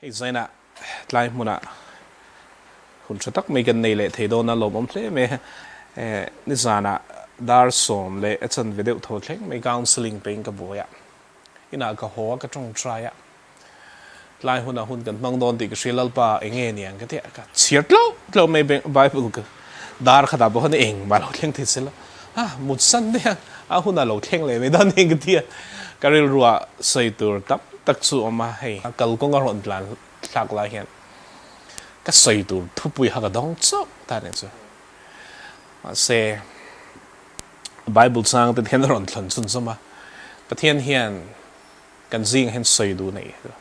Hei zainah tlai hmunah hun tha tak mai kan nei leh thei dawn a, lawmawm hle mai a. Nizanah dar 10 leh a chanve deuh tho thleng mai counselling peiin ka buai a, inah ka haw a, ka tawngtai a. Tlai hunah hun kan hmang dawn tih ka hria, Lalpa eng nge niang ka ti a, ka chhiar tlauh tlauh mai Bible ka dar khatah pawh khan engmah lo thleng thei se la, a mut san daih a, a hunah lo thleng leh mai dawn eng ka ti a, ka rilruah sawi tur tam tak chu a awm a, hei kalkawng a rawn tlan thlak lai hian ka sawi tur thupui kha ka dawng chauh ta nih chu. Mahse Bible chang te hian a rawn thlawn chhunzawm a, Pathian hian Kan zingah hian sawi duh nei a.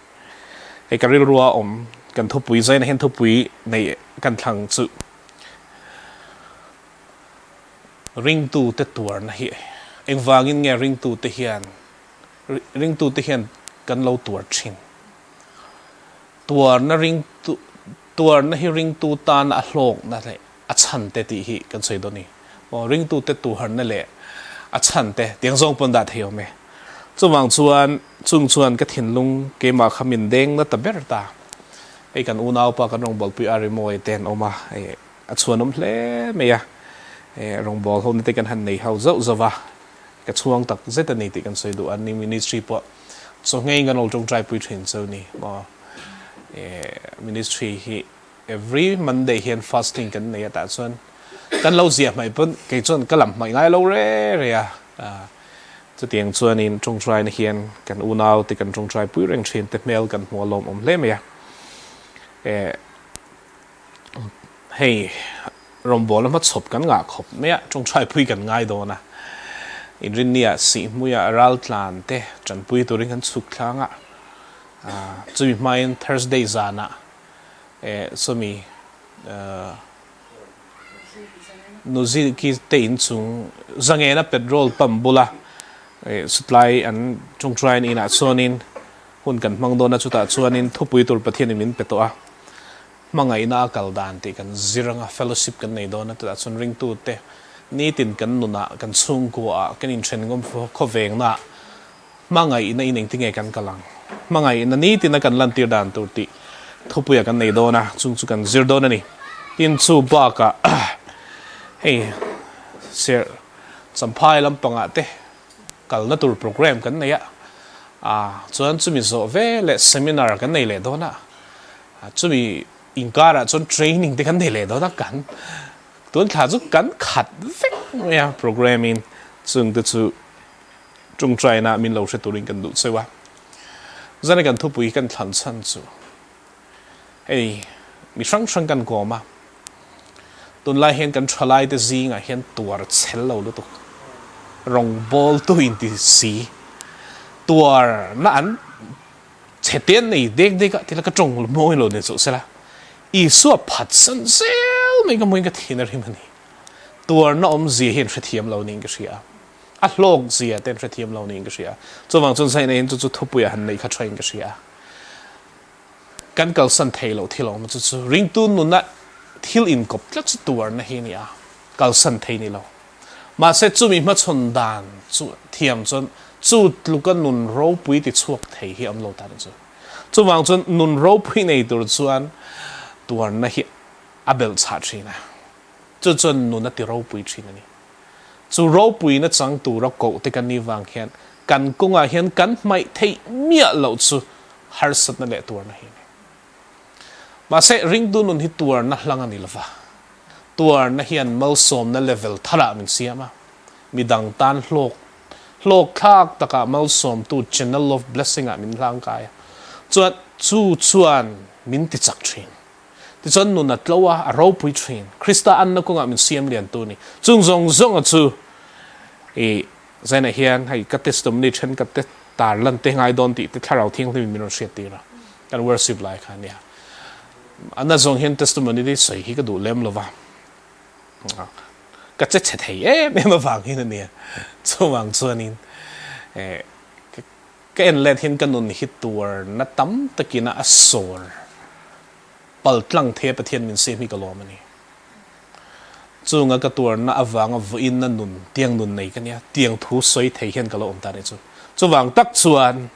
Hei ka rilrua awm kan thupui zainah hian thupui nei kan thlang chu ringtute tuarna hi engvangin nge ringtute hian ringtute hian kan lo tuar thin. Tuarna ringtu tuarna hi ringtu tana a hlawkna leh a chhan te tih hi kan sawi dawn a ni. Aw ringtute tuharna leh a chhan te tiang zawng pawn dah thei awm e. Chuvang chuan chung chuan ka thinlung keimah kha min deng na ta ber ta. Hei kan unaupa kan rawngbawlpui a rimawi te an awm a, eh a chhuanawm hle mai a. Eh rawngbâwl ho na te kan han nei ho zauh zauh va, ka chhuang tak zet a ni tih kan sawi duh a ni. Ministry pawh chaw nghei kan lo tawngtai pui thin chu ni maw. Eh ministry hi Every Monday hian fasting kan nei a tah chuan kan lo ziah hmaih pawn kei chuan ka lam hmaih ngai lo re re a, chutiang chuanin tawngtaina hian kan unau te kan tawngtai pui reng thin te hmel kan hmuh a lawmawm hle mai a. Eh hei rawngbawlna hmachhawp kan ngah khawp mai a, tawngtai pui kan ngai dawn a, inrinnia sihhmuia raltlan te tanpui turin kan chhuk thlang a, chumi hmain Thursday zanah Sawmi Nuziki te in chung zangena petrol pump bula sutlai an tawngtai inah chuanin hun kan hmang dawn a, chutah chuanin thupui tur Pathianin min pe tawh a, hmangaihna a kal dan tih kan zir anga fellowship kan nei dawn a, chutah chuan ringtute nitin kan nunah kan chhungkuaah kan inthen khawvengnaah Hmangaihna in engtinge kan kal ang? Hmangaihna nitina kan lantir dan tur tih thupuia kan nei dawn a, chung chu kan zir dawn a ni. Tin, chu bakah hei serh Champhai lampangah te kalna tur programme kan nei a, ah chuan chumi zawh ve leh seminar kan nei leh dawn a, chumi inkarah chuan training te kan nei leh dawn a, kan tun thla chu kan khat vek mai a programme in chung te chu Tawngtaina min lo hre turin kan duh cheu a, zana kan thupui kan thlan chhan chu hei mi hrang hrang kan kawm a, tunlai hian kan thalaite zingah hian tuar chhel lo lutuk, rawngbawltu inti si, tuarna an chhe te an nei dek dek a tila ka tawng mawi lo ni chu sela, Isua phatsan zel mai ka hmuin ka thin a rim a ni, tuarna awmzia hi an hrethiam lo niin ka hria a. A hlawk zia te an hrethiam lo niin ka hria. Chuvang chuan Zaina hian chu chu thupui a han neih kha thain ka hria. Kan kalsan thei loh thil awm chu chu ringtu nuna thil inkawp tlat chu tuarna hi a ni a, kalsan thei ni lo. Mahse chumi hmachhawn dan chu thiam chuan chu tluka nun ropui ti chhuak thei hi a awm lo ta ni chu. Chuvang chuan nun ropui nei tur chuan tuarna hi a belh chhah thin a, chu chuan nun a ti ropui thin a ni. Chu ropuina chang tura koh te kan nih vang hian kan kawngah hian kan hmaih theih miah loh chu harsatna leh tuarna hi a ni. Mahse, ringtu nun hi tuarna hlang a ni lova, tuarna hian malsawmna level tharah min siam a, midang tan hlawk hlawk thlak takah malsawmtu channel of blessing ah min hlangkai a, chuan chu chuan min tichak thin. Tichuan nun a tlo a, a ropui thin. Krista anna kawngah min siam lian tu a ni. Chung zawng zawnga chu i Zainah hian hei ka testimony thenkhat te tar lan te ngai dawn tih te Thlarau Thianghlim in min rawn hriat tir a, kan worship lai kha ania. A na zawng hian testimony te sawi hi ka duh lem lo va, ka che chhe thei em em avang hin a nia. Chuvang chuanin eh Ka en let hian ka nun hi tuarna tam takin a sawr pal tlang thei a Pathian min siam hi ka lawm a ni. Chunga ka tuarna avanga vawiinna nun tiang nun nei ka nia, tiang thu sawi thei hian ka lo awm ta a ni chu. Chuvang tak chuan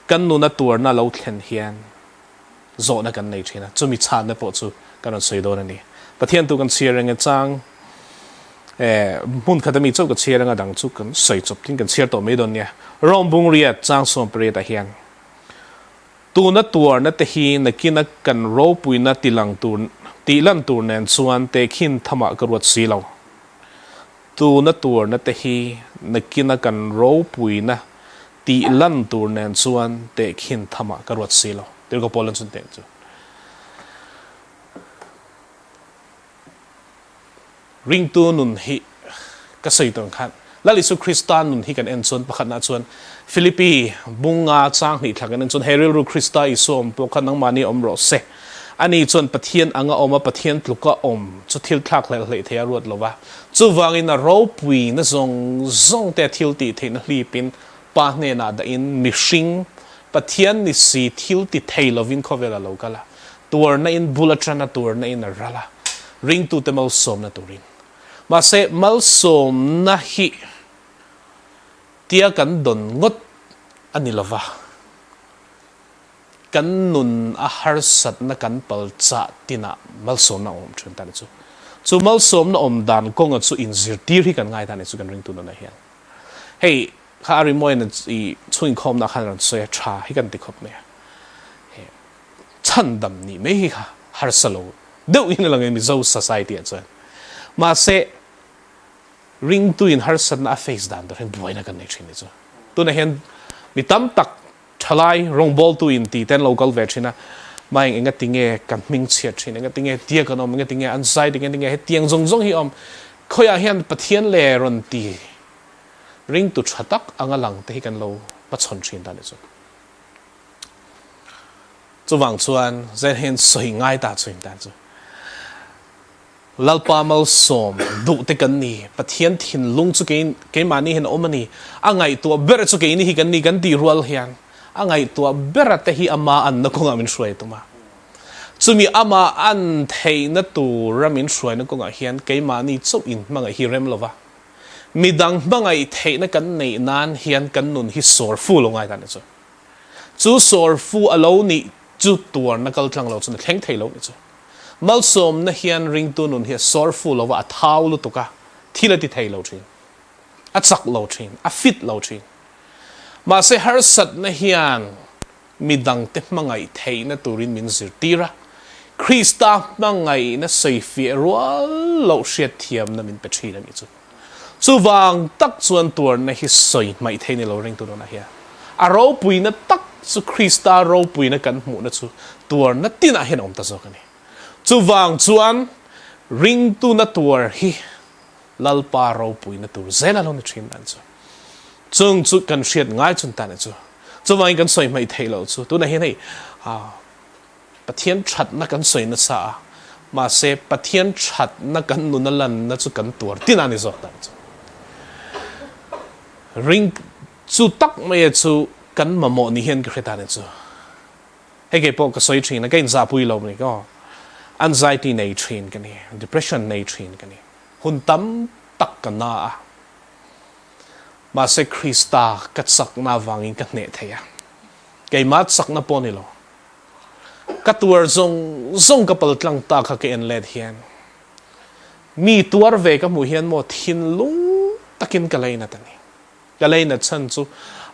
kan nuna tuarna lo thlen hian. Zawhna kan nei thin a, chumi chhanna pawh chu kan rawn sawi dawn a ni. Pathian tu kan chhiar reng e chang eh hmun khat ami chauh ka chhiar anga dang chu kan sawi chawp tin kan chhiar tawh mai dawn nia. Rome bung riat chang 18 ah hian tuna tuarna te hi nakina kan ropuina tilang tur tihlan tur nen chuan tehkhin thamah ka ruat si lo. Tuna tuarna te hi nakina kan ropuina Tih lan tur nen chuan tehkhin thamah ka ruat si lo. Tirhkoh Paul-a'n chun teh chu. Ringtu nun hi ka sawi tur ang khan Lal Isu Krista nun hi kan en chuan pakhatna chuan Philippi bunga chang hnih thla kan en chuan he rilru Krista Isua awm pawh kha nangmahni awm rawh se. Ani chuan Pathian anga awm a, Pathian tluka awm chu thil thlak hlelh hleih thei a ruat lo va. Chuvangin a ropuina zawng zawng te thil tih theihna hlipin Pa hnenah dahin mihring, Pathian ni si thil ti thei lovin khawvel a lo kal a, tuarna in bul atana tuarna in a ral a, ringtute malsawmna turin. Mahse, malsawmna hi tia kan dawn ngawt a ni lova. Kan nun a harsatna kan pal chah tinah malsawmna a awm thin ta ni chu. Chu malsawmna awm dan kawnga chu inzirtir hi kan ngai ta ni chu kan ringtu nunah hian. Hei kha a rimawiin i chhungkhawmna khan rawn sawi a tha hi kan ti khawp mai a. He chhandam nih mai hi kha harsa lo deuhin a lang e Mizo society ah chuan. Mahse ringtuin harsatna a face dan tur hian buaina kan nei thin ni chu. Tunah hian mi tam tak Thalai rawngbawltu in ti te an lo kal ve thin a, mah eng enga tinge kan hming chhiat thin, enga tinge tia kan awm, enga tinge an zai ding, enga tinge hetiang zawng zawng hi a awm, khawiah hian Pathian le rawn ti ringtu tha tak anga lang te hi kan lo hmachhawn thin ta ni chu. Chuvang chuan zen hian sawi ngai ta chu in tan chu. Lalpa malsawm duh te kan ni. Pathian thinlung chu kei keimahni hian a awm a ni. A ngaihtuah ber chu keini hi kan ni kan tih rual hian a ngaihtuah bera te hi ama anna kawngah min hruai tum a. Chumi ama an theihna tura min hruaina kawngah hian keimahni chauh in hmangaih hi rem lova midang hmangaih theihna kan neih nan hian kan nun hi sawr fu lo ngai ta ni chu. Chu sawr fu a lo nih chu tuarna kal tlang lo chuan a thleng thei lo ni chu. Malsawmna hian ringtu nun hi a sawr fu lo va, a thau lutuk a, thil a ti thei lo thin, a chak lo thin, a fit lo thin. Mahse harsatna hian midangte hmangaih theihna turin min zirtir a, Krista hmangaihna sawifiah rual loh hriatthiamna min pe thin a nih chu. Chuvang tak chuan tuarna hi sawi hmaih thei ni lo ringtu nunah hian a ropuina tak chu Krista ropuina kan hmuhna chu tuarna tinah hian a awm ta zawk a ni. Chuvang chuan ringtuna tuar hi Lalpa ropuina tur zel a lo ni thin dan chu. Chung chu kan hriat ngai chun ta ni chu. Chuvangin kan sawi hmaih theih loh chu tunah hian hei Pathian thatna kan sawi nasa a, mahse Pathian thatna kan nuna lanna chu kan tuar tin a ni zawk dan chu. Ring chu tak mai chu kan mamawh ni hian ka hre ta ni chu. Hei kei pawh ka sawi thin a, ka inzahpui lo ni ka. Anxiety nei thin ka ni, depression nei thin ka ni. Hun tam tak ka na a, mahse Krista ka chakna avangin ka hneh thei a. Keimah chakna pawh ni lo. Ka tuar zawng zawng ka pal tlang ta kha ka en let hian mi tuar ve ka hmuh hian maw thinlung takin ka leinat a ni. Ka leinat chhan chu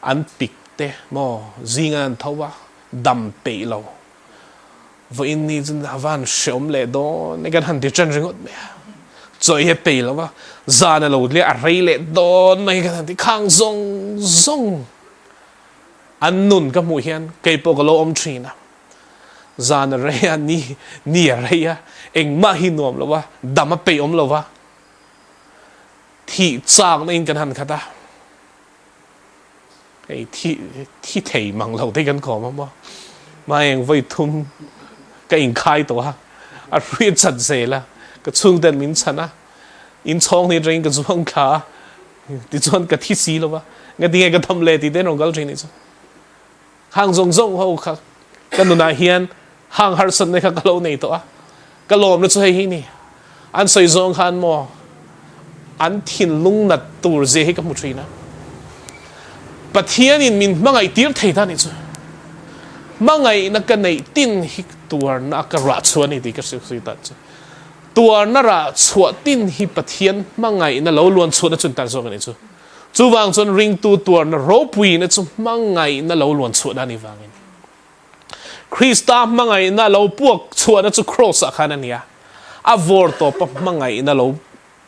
an pik te maw zinga an tho a, dam peih lo. Vawiin ni chu a van hreawm leh dawn e kan han ti ṭan ringawt mai a. Chaw hi a peih lo va, zan a lo leh a rei leh dawn mai kan han ti khang zawng zawng. An nun ka hmuh hian kei pawh ka lo awm thin a, zan a rei a, ni ni a rei a, engmah hi nuam lo a, dam a peih awm lo va, thih chakna in kan han khat a, hei thi thi thei mang lo te kan kawm a maw, hmaieng vawi thum ka inkhai tawh a, a hrui a chat zel a, ka chhungten min chhan a, inchhawng hnih atangin ka zuang thla a, Tichuan ka thi si lo va, ngatinge ka tham le ti te an rawn kal thin nih chu. Hang zawng zawng ho kha ka nunah hian hang harsatna kha ka lo nei tawh a, ka lawmna chu hei hi ni. An sawi zawng khan maw an thinlung nat tur zia hi ka hmu thin a. Pathianin min hmangaih tir thei ta nih chu. Hmangaihna ka neih tin hi tuarna a ka rah chhuah a ni tih ka hrilh tan chu. Tuarna rah chhuah tin hi Pathian hmangaihna lo luan chhuahna chu an tan zawk a nih chu. Chuvang chuan ringtu tuarna ropuina chu hmangaihna lo luan chhuahna a nih vangin Krista hmangaihna lo puak chhuahna chu Kraws ah khan a ni a, a vawr tawpa hmangaihna lo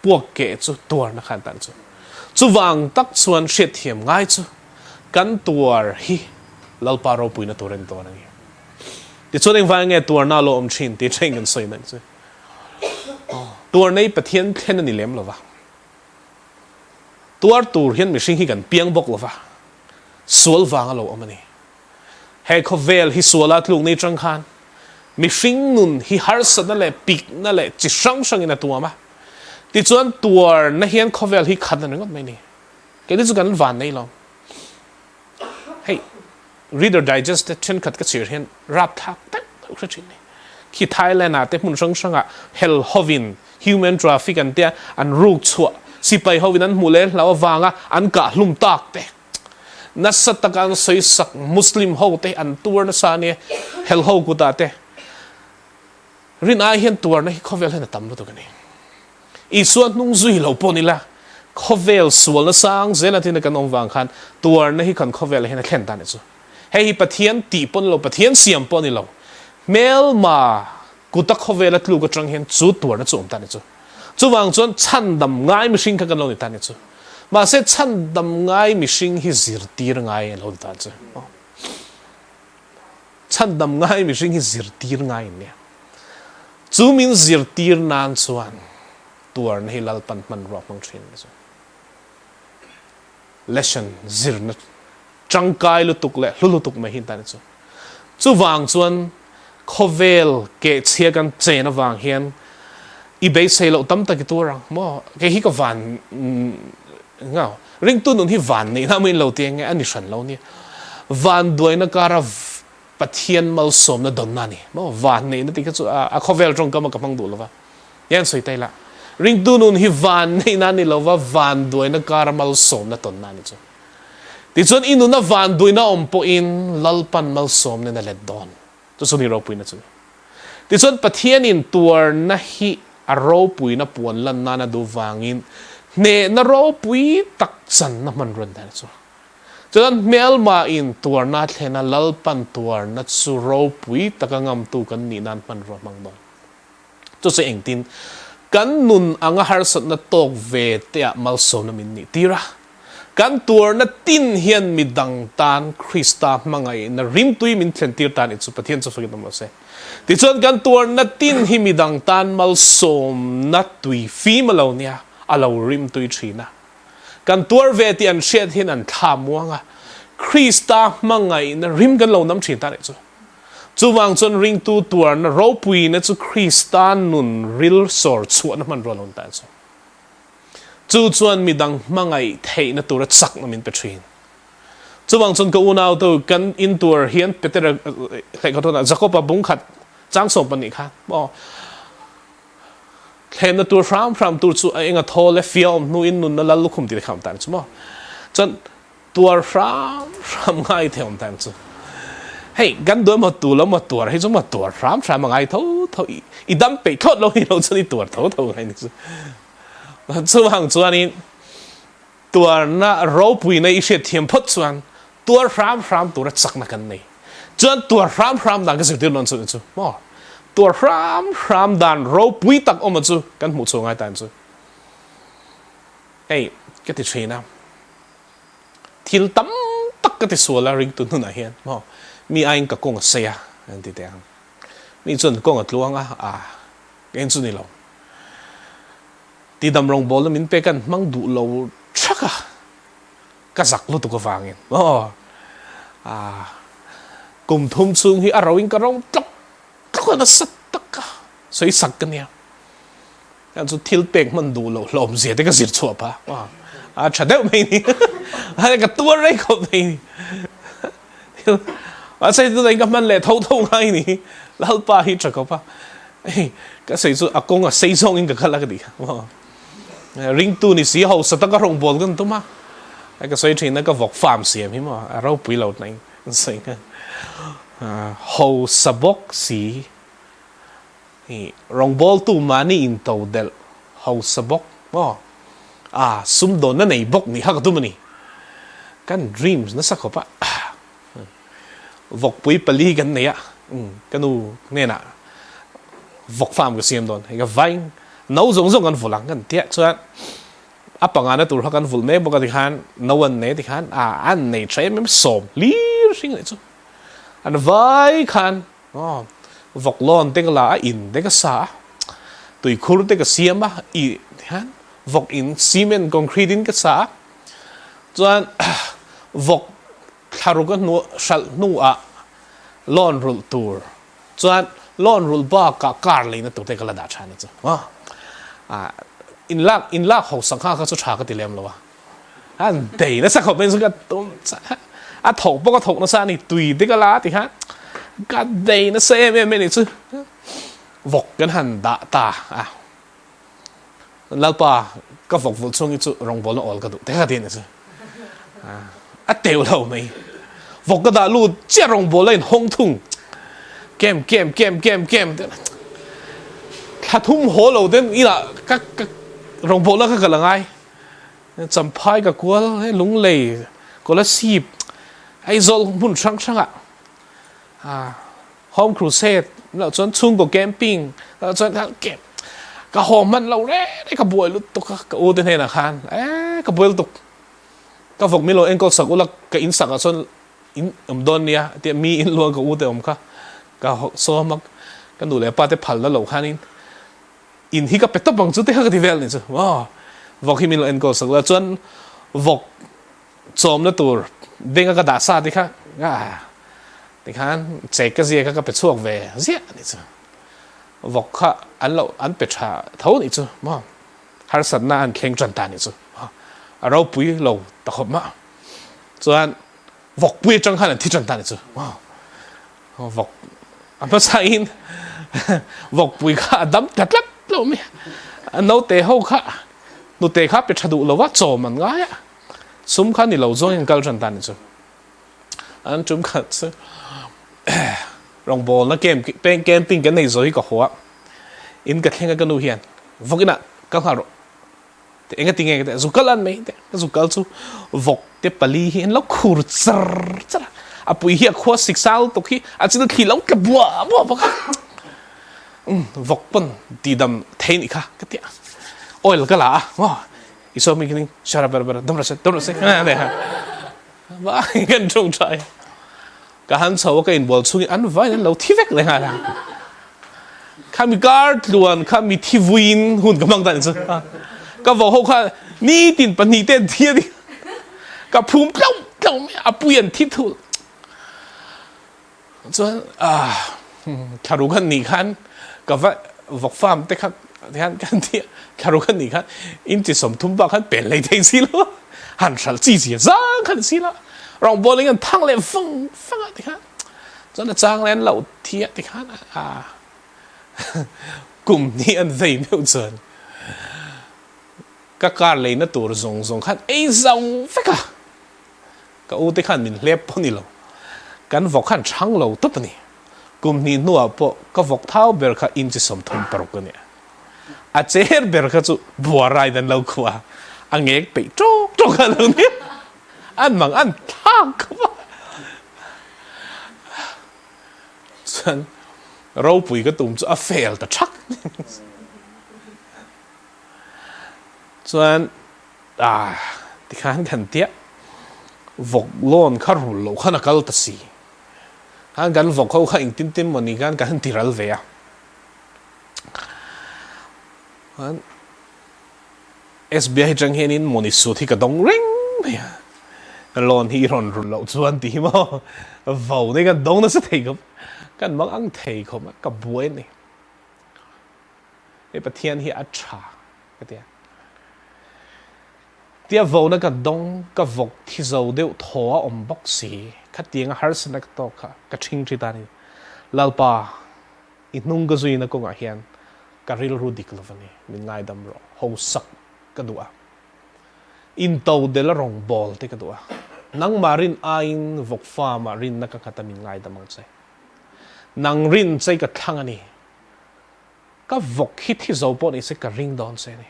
puak keh chu tuarna khan tan chu. Chuvang tak chuan hriatthiam ngai chu kan tuar hi Lalpa ropuina tur a ni dawn a ni. Tichuan engvang nge tuarna a lo awm thin tih thleng kan sawi mai chu. Tuarna hi Pathian thlen a ni lem lo va. Tuar tur hian mihring hi kan piang bawk lo va, sual vang a lo awm a ni. He khawvel hi suala tluk ni tang khan mihring nun hi harsatna leh pikna leh chi hrang hrangin a tuam a. Tichuan tuarna hian khawvel hi khat a ni ringawt mai ni. Keini chu kan van nei lo. Hei Reader Digest te thenkhat ka chhir hian rapthlak deuh deuh hre thin ni. Khi Thailand ah te hmun hrang hrangah hel hovin human traffic an tia an ruk chhuah sipai hovin an hmuh leh hlau avanga an kah hlum tak te. Nasa taka an sawi sak Muslim ho te an tuar nasa ania hel ho kutah te. Rin ai hian tuarna hi khawvel hian a tam lutuk a ni. Isua hnung zui lo pawh ni la, khawvel sualna sang zel atin a kan awm vang khan tuarna hi kan khawvelah hian a thlen ta a ni chu. Hei hi Pathian tih pawh ni lo, Pathian siam pawh ni lo, hmelma kuta khawvela tluk atang hian chu tuarna chu awm ta a ni chu. Chuvang chuan chhandam ngai mihring kha kan lo ni ta a ni chu. Mahse chhandam ngai mihring hi zirtir ngai a lo ni ta a ni chu. Chhandam ngai mihring hi zirtir ngai an nia. Chu min zirtir nan chuan tuarna hi Lalpan hmanrua hmang thin a ni chu. Lesson zirna tangkai lutuk leh hlu lutuk mai hi an tan a ni chu. Chuvang chuan khawvel kehchhia kan chen avang hian i beisei loh tam tak i tuar ang maw? Kei hi ka van ngau. Ringtu nun hi van neihna maw in lo ti enge a ni hran lo nia. Van duaina kara Pathian malsawmna dawnna a ni maw? Van neihna tih kha chu a khawvel tawngkam a ka hmang duh lova. Hian sawi ta ila, ringtu nun hi van neihna a ni lova, van duaina kara malsawmna tawnna a ni chu. Tichuan i nuna van duaina awm pawhin Lalpan malsawmna in a let dawn. Chu chu ni ropuina chu ni. Tichuan Pathianin tuarna hi a ropuina puan lan nan a duh vangin hnehna ropui tak channa hmanrua ni ta chu. Chuan hmelmain tuarna thlena Lalpan tuarna chu ropui taka ngamtu kan nih nan hmanrua hmang dawn. Chu chu engtin kan nun anga harsatna tawk ve teah malsawmna min nih tir a. Kan tuarna tin hian midang tan Krista hmangaihna rimtui min thlen tir ta nih chu Pathian chu fakin awm lo se. Tichuan kan tuarna tin hi midang tan malsawmna tui fim a lo nia, a lo rimtui thin a. Kan tuar ve tih an hriat hian an thla muang a, Krista hmangaihna rim kan lo nam thin ta nih chu. Chuvang chuan ringtu tuarna ropuina chu Krista nun ril sawr chhuahna hmanrua lo ni ta chu. Chu chuan midang hmangaih theihna tura chakna min pe thin. Chuvang chuan ka unau tu kan intuar hian Petera hlei ka Jakoba bungkhat chang 12 kha maw thlemna tur hram hram tur chu a enga thaw le fia awm hnu in nunna lal lukhum ti te kha awm tan chu maw. Chuan tuar hram hram ngai thei awm tan chu. Hei kan duh emaw tu lo emaw tuar hi chu maw tuar hram hram a ngai tho tho i dam peih thlawt lo hi lo chuan i tuar tho tho ngai ni chu. Chuvang chuanin tuarna ropuina i hriat thiam phawt chuan tuar hram hram tura chakna kan nei. Chuan tuar hram hram dan ka zirtir dawn chu chu maw. Tuar hram hram dan ropui tak awm a chu kan hmuh chhuah ngai tan chu. Hei ka ti thin a. Thil tam tak ka ti sual a ringtu hnunah hian maw mi aiin ka kawng a sei a an ti teh ang. Mi chuan kawng a tluang a, a eng chu ni lo. Tidam rawngbawlna min pek an hmang duh lo thak a, ka zak lutuk avangin maw a kum thum chhung hi a roin ka ro tlawk tlawk a nasa tak a sawi sak ka nia. Kan chu thil pek hman duh loh hlawm zia te ka zir chhuah pah a, a tha deuh mai ni. A ka tuar rei khawp mai ni. Thil mahse tunah ka hman leh tho tho ngai ni. Lalpa hi tha khawp a. Hei ka sawi chu a kawng a sei zawng in ka kal a ka ti kha. Ringtu ni si hausa taka rawngbâwl kan tum a. Ka sawi thin a ka vawk farm siam hi maw a ropui lo hnai an sawi kha. Hausa bawk si hi rawngbawltu mahni into delh hausa bawk maw a sumdawnna nei bawk nih kha ka tum a ni. Kan dreams nasa khawp a vawkpui pali kan nei a ka nu hnenah vawk farm ka siam dawn hei ka vaing no zawng zawng kan vulh ang kan tiah chuan A pangana tur kha kan vulh mek bawk a tikhan no an nei tikhan a an nei tha em em 40 hring anih chu. An vai khan aw vawk lawn te ka la a in te ka sa a tuikhur te ka siam a i tikhan vawk in cement concrete in ka sa a chuan vawk thlaruk a hnu hralh hnu ah lawn rulh tur Chuan loan rulh bakah car leina tur te ka la dah tha ni chu. In lak in lak ho sangha kha chu tha ka ti lem lo a. An dei nasa khawp mai chu ka tum a thawk pawh ka thawk nasa a ni tui te ka la ti kha ka dei nasa em em mai ni chu. Vawk kan han dah ta a. Lalpa ka vawk vulh chhung hi chu rawngbawlna awl ka duh te kha ti a ni chu. A teu lo mai. Vawk ka dah lut chiah rawngbawlna in hawng thung. Kem kem kem kem kem te thla thum haw lo ten inah ka ka rawngbawlna kha ka la ngai. Champhai ka kual he lunglei Kolasib Aizawl hmun hrang hrangah Home crusade loh chuan chhungkaw camping loh chuan khan camp ka haw hman lo reng reng ka buai lutuk a ka u te hnenah khan eh ka buai lutuk ka vawk min lo enkawl sak ula ka in sak ah chuan in awm dawn nia tia mi in luang ka u te awm kha ka sawm a ka nu leh pa te phal na loh khanin in hi ka pe tawp ang chu te kha ka ti vel ni chu maw vawk hi min lo enkawl sak ula chuan vawk chawmna tur benga ka dah sa te kha tikhan check ka zia kha ka pe chhuak ve ziah a nih chu. Vawk kha an lo an pe tha tho a nih chu maw. Harsatna an thleng tan ta a nih chu. A ropui lo ta khawp mah. Chuan vawkpui atang khan an thi tan ta a nih chu maw. Vawk a hmasain vawkpui kha a dam ta tlat lo mai a. Naute ho kha hnute kha pe tha duh lo va chawm an ngai a. Sum kha ni lo zawngin kal tan ta a nih chu. An tum khat chu rawngbawlna camp peng camping kan nei zo hi ka haw a. In ka thleng a ka nu hian vawk inah kal nghal rawh. Te enga ti nge ka ti a zu kal an mai te ka zu kal chu vawk te pali hi an lo khur char char a. A pui hi a khua sik sang lutuk hi a chil thli lo tla buah buah bawk a. Umm vawk pawn tihdam thei nih kha ka ti a. Oil ka la a maw i saw mi khian shara bera bera dam rawh se dam rawh se Vai kan tawngtai ka han chho a ka inbual chhungin an vaiin an lo thi vek leh nghal a. Khami kar tluan kha mi thi vuiin hun ka hmang ta ni chu. Ka vo ho kha nitin pahnih te an thi a ni. Ka phum tlauh tlauh mai a, a pui an thi thul. Chuan thlaruk an nih khan ka va vawk farm te kha hian kan ti a, thlaruk an nih khan inchi 30 bak khan pen hlei thei si lo a, han hralh chi chi zang khan si lo a, rawngbawl in an thang leh vang vang a tikhan chuan a chang leh an loh thi a tikhan a kum hnih an vei meuh chuan ka car leina tur zawng zawng khan ei zo vek a. Ka u te khan min hlep pawh ni lo. Kan vawk khan chhang lo tawp a ni. Kum hnih hnuah pawh ka vawk thau ber kha inchi 36 a nia. A cher ber kha chu bua ride an lo khuh a, a ngek peih tawk tawk a lo nia. An mang an thlak khawp a. Chuan ropui ka tum chu a fail ta thak. Chuan Ah, tikhan kan tiah vawk lawn kha rul loh khan a kal ta si. Khan kan vawk ho kha engtin tin maw ni khan kan ti ral ve a. Khan SBI atang hianin mawni sut hi ka dawng reng mai a. Loan hi i rawn rul loh chuan ti hi maw vo nei kan dawng nasa thei khawp. Kan mang ang thei khawp a, ka buai a ni. Hei Pathian hi a tha ka ti a. Tia vona ka dawng ka vawk thi zo deuh thaw a awm bawk si. Khatianga harsatna ka tawk kha ka ṭhing ṭhi ta a ni. Lalpa, i hnung ka zuina kawngah hian ka rilru dik lo va ni. Min ngaidam rawh. Hausak ka duh a. Into del a rawng bawl te ka duh a. Nangmah rin aiin vawk farm ah rinna ka nghat a min ngaidam ang che. Nang rin che ka thlang a ni. Ka vawk hi thi zo pawh ni se ka ring dawn che a ni.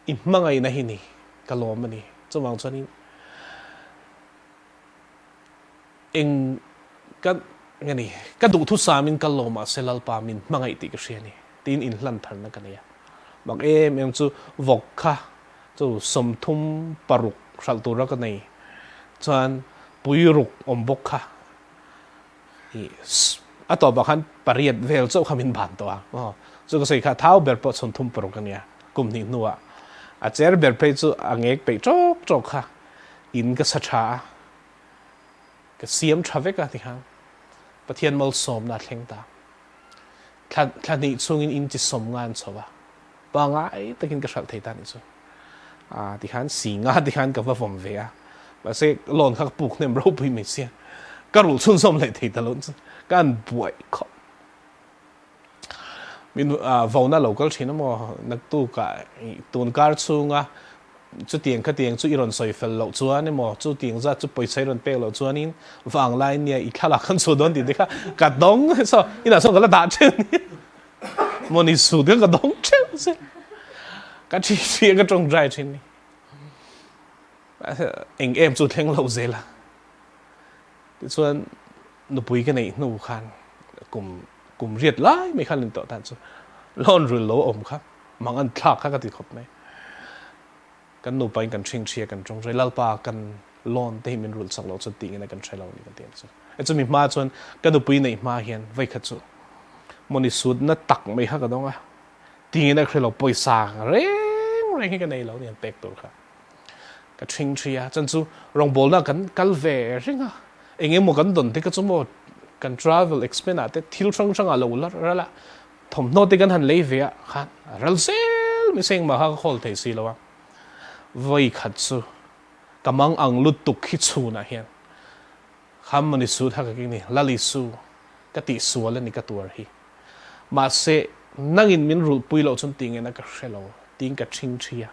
I hmangaihna hi ni ka lawm a ni. Chuvang chuanin eng ka nge ni ka duhthusamin ka lawm mahse Lalpa min hmangaih tih ka hria a ni tiin inhlan tharna ka nei a. Mak em em chu vawk kha chu 36 hralh tura ka nei chuan puiruk awm bawk kha i a tawpah khan pariat vel chauh kha min ban tawh a aw chu ka sawi kha thau ber pawh 36 a nia kum hnih hnuah a cher ber phei chu a ngek peih tawk tawk kha in ka sa tha a ka siam tha vek a tikhan Pathian malsawmna a thleng ta thla thla hnih chhungin in chi sawm nga an chho a pangai takin ka hralh thei ta nih chu a tikhan si nga tikhan ka va vawm ve a mahse loan kha ka puk hnem ropui mai sia ka rulh chhunzawm leh thei ta lo chu ka an buai khawp min vona lo kal thin emaw naktukah tun kar chhunga chutiang khatiang chu i rawn sawi fel loh chuan emaw chutiang zat chu pawisa i rawn pek loh chuanin vanglai nia i thlalak kan chhuah dawn tih te kha ka dawng saw inah sawn ka la dah thin mawni sut kha ka dawng theuh se ka thi thi ka tawngtai thin ni eng em chu thleng lo zel a tichuan nupui ka neih hnu khan kum kum riat lai mai khan in tawh tan chu loan rul lo awm kha mang an thlak kha ka ti khawp mai kan nupa in kan ṭhing ṭhia kan ṭawng ṭhai lalpa kan loan te hi min rulh sak lo chuan tih ngena kan hre lo ni kan ti ang chu e chumi hma chuan ka nupui neih hma hian veikhat chu mawni sut na tak mai kha ka dawng a ti ngena hre lo pawisa reng reng hi ka nei lo ni an pek tur kha Ka ṭhing ṭhi a, chan chu rawngbawlna kan kal ve reng a, eng emaw kan dawn te kha chu maw kan travel expense ah te thil hrang hrang ah lo la ral a, thawmhnaw te kan han lei ve ah khan a ral zel mai se engmah kha ka khawl thei si lo a, vawi khat chu ka mang ang lutuk hi chhunah hian kha mawni suit kha ka keng ni, Lalisu ka tihsual a ni ka tuar hi. Mahse, nangin min rulhpui loh chuan ti ngena ka hre lo, tiin ka ṭhing ṭhi a.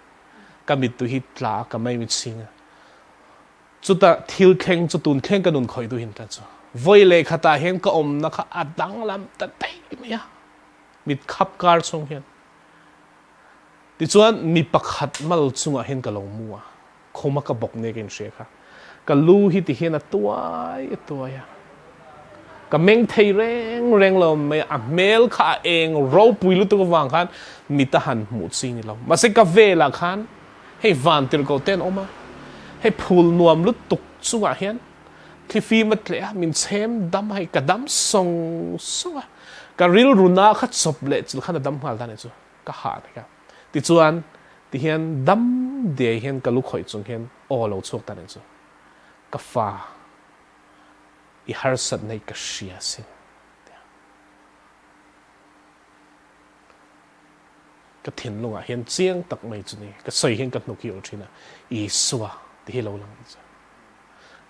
Ka mittui hi tla a, ka mai mit chhing a. Chuta thil thleng chu tun thleng ka nun khawih duhin ta chu. Vawi leh khatah hian ka awmna kha a danglam ta daih mai a, mit khap kar chhung hian. Tichuan, mi pakhat mal chungah hian ka lo mu a. Khuma ka bawk nia ka inhria kha. Ka lu hi ti hian a tuai a tuai a. Ka meng thei reng reng lo mai a, a hmel kha a eng ropui lutuk avang khan mit a han hmuh chi ni lo. Mahse ka velah khan hei van tirhkoh te an awm a, hei phul nuam lutuk chungah hian thlifim a tleh a, min chhem dam a, hei ka dam sawng sawng a. Ka rilru na kha chawp leh chilh khan a dam nghal ta nih chu. Ka hah nek a. Tichuan, tihian dam diai hian ka lu khawih chung hian aw lo chhuak ta reng chu. Ka fa, i harsatna hi ka hria asin, tia. Ka thinlungah hian chiang tak mai chu ni, ka sawi hian ka hnuk hi ul thin a, Isua ti hi lo lang ang che.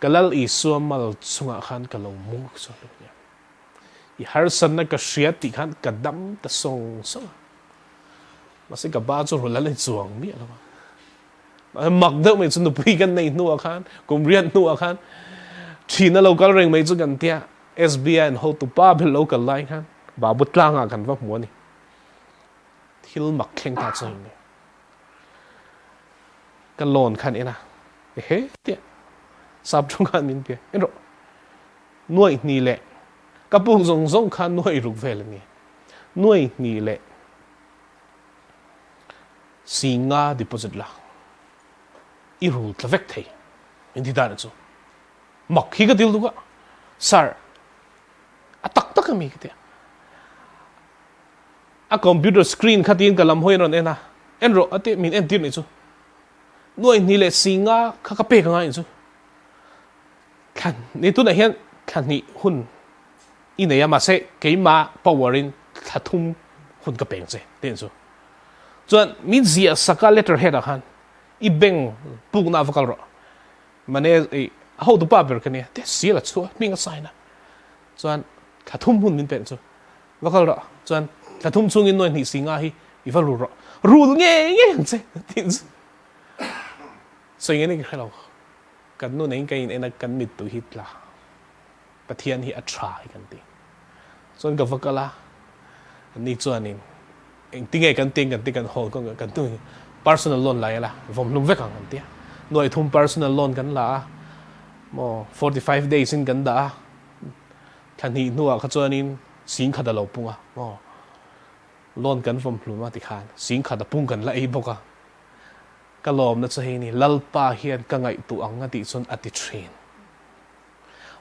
Ka Lal Isua mal chungah khan ka lo mu chu a lo nia. I harsatna ka hria tih khan ka dam ta sawng sawng a. Mahse ka ba chu rawn la nei chuang miah lo a. Mahse mak deuh mai chu nupui kan nei hnuah khan, kum riat hnuah khan thina lo kal reng mai chu kan tia SBI an hotu pa ber lo kal lai khan Babu tlangah kan va hmu a ni. Thil mak thleng ta chu heng ni. Ka loan khan en a, ehe tia sap thung khan min pe en rawh. Nuaih hnih leh ka puk zawng zawng kha nuaih ruk vel a ni. Nuaih hnih leh si nga deposit la i rul tla vek thei min ti dan chu. Mak hi ka dil duk a, Sir, a tak tak a mi ka ti a. A computer screen kha tiin ka lam hawi an rawn en a, en rawh a ti min entir nih chu. Nuaih hnih leh si nga kha ka pek anga nih chu. Thla ni tunah hian thla hnih hun i nei a mahse keimah power in thla thum hun ka peng che tih chu. Chuan min ziah sak a letter head ah khan i bank pukna ah va kal rawh mane i a hotu pa ber ka nia te seal a chhuah hming a sign a chuan thla thum hun min peng chu va kal rawh chuan thla thum chhungin nuai hnih si nga hi i va rul rawh rul ngei ngei ang che tih chu sawi ngei ka hre lo. Kan nu neiin ka in en a, kan mittui hi tla. Pathian hi a tha hi kan ti. Chuan ka va kal a, anni chuanin engtinge kan ti ang kan ti kan hawl kawng kan tu personal loan la ila vawm hlum vek ang an ti a. Nuaih thum personal loan kan la a, maw 45 days in kan dah a, thla hnih hnuah kha chuanin sing khat a lo pung a, maw loan kan vawm hlum a tikhan sing khat a pung kan la ei bawk a. Ka lawmna chu hei ni, Lalpa hian ka ngaihtuah ang a tih chuan a ti thin.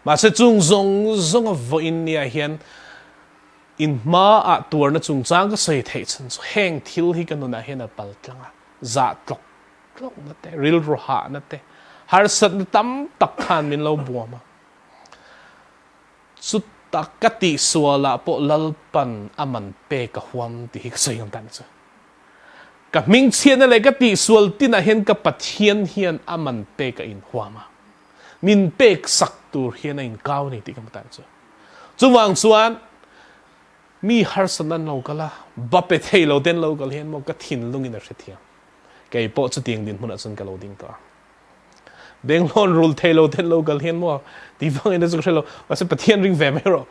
Mahse chung zawng zawnga vawiin nia hian in hmaah tuarna chungchang ka sawi theih chhan chu heng thil hi ka nunah hian a pal tlang a, zah tlawk tlawkna te, rilru hahna te, harsatna tam tak khan min lo buam a. Chuta ka tihsualah pawh Lalpan a man pek a huam tih hi ka sawi ngam ta ni chu. Ka hmingchhiatna leh ka tihsual tinah hian ka Pathian hian a man pek a inhuam a, min pek sak tur hian a inkau a ni tih ka hmu ta ni chu. Chuvang chuan mi harsatna an lo kal a, ba pe thei lo te an lo kal hian maw ka thinlungin a hrethiam. Kei pawh chutiang dinhmunah chuan ka lo ding tawh a. Benglawn rul thei lo ten lo kal hian maw tih vang in a chu ka hre lo. Mahse Pathian ring ve mai rawh.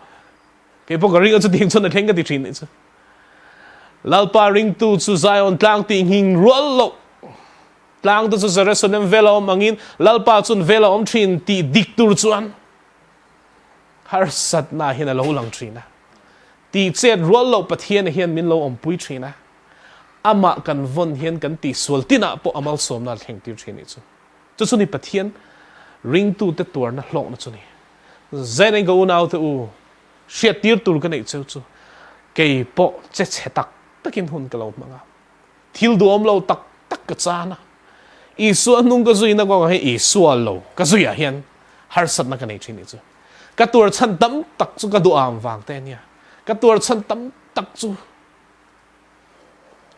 Kei pawh ka ring a chutiang chuan a thleng ka ti thin nih chu. Lalpa ringtu chu Zion tlang tih nghing rual loh. Tlang te chu Jerusalem vel a awm angin Lalpa chuan vel a awm thin tih dik tur chuan harsatna hian a lo lang thin a. Tih chet rual loh Pathian hian min lo awmpui thin a. Amah kan vawn hian kan tihsual tinah pawh a malsawmna a thleng tir thin nih chu. Chu chu ni Pathian ringtute tuarna hlawkna chu ni. Zain eng ka unaute u, hriat tir tur ka neih cheu chu kei pawh che chhe tak takin hun ka lo hmang a. Thil duhawm lo tak tak ka chan a. Isua hnung ka zuina kawngah hian Isua lo ka zuiah hian harsatna ka nei thin nih chu. Ka tuar chhan tam tak chu ka duham vang te a nia. Ka tuar chhan tam tak chu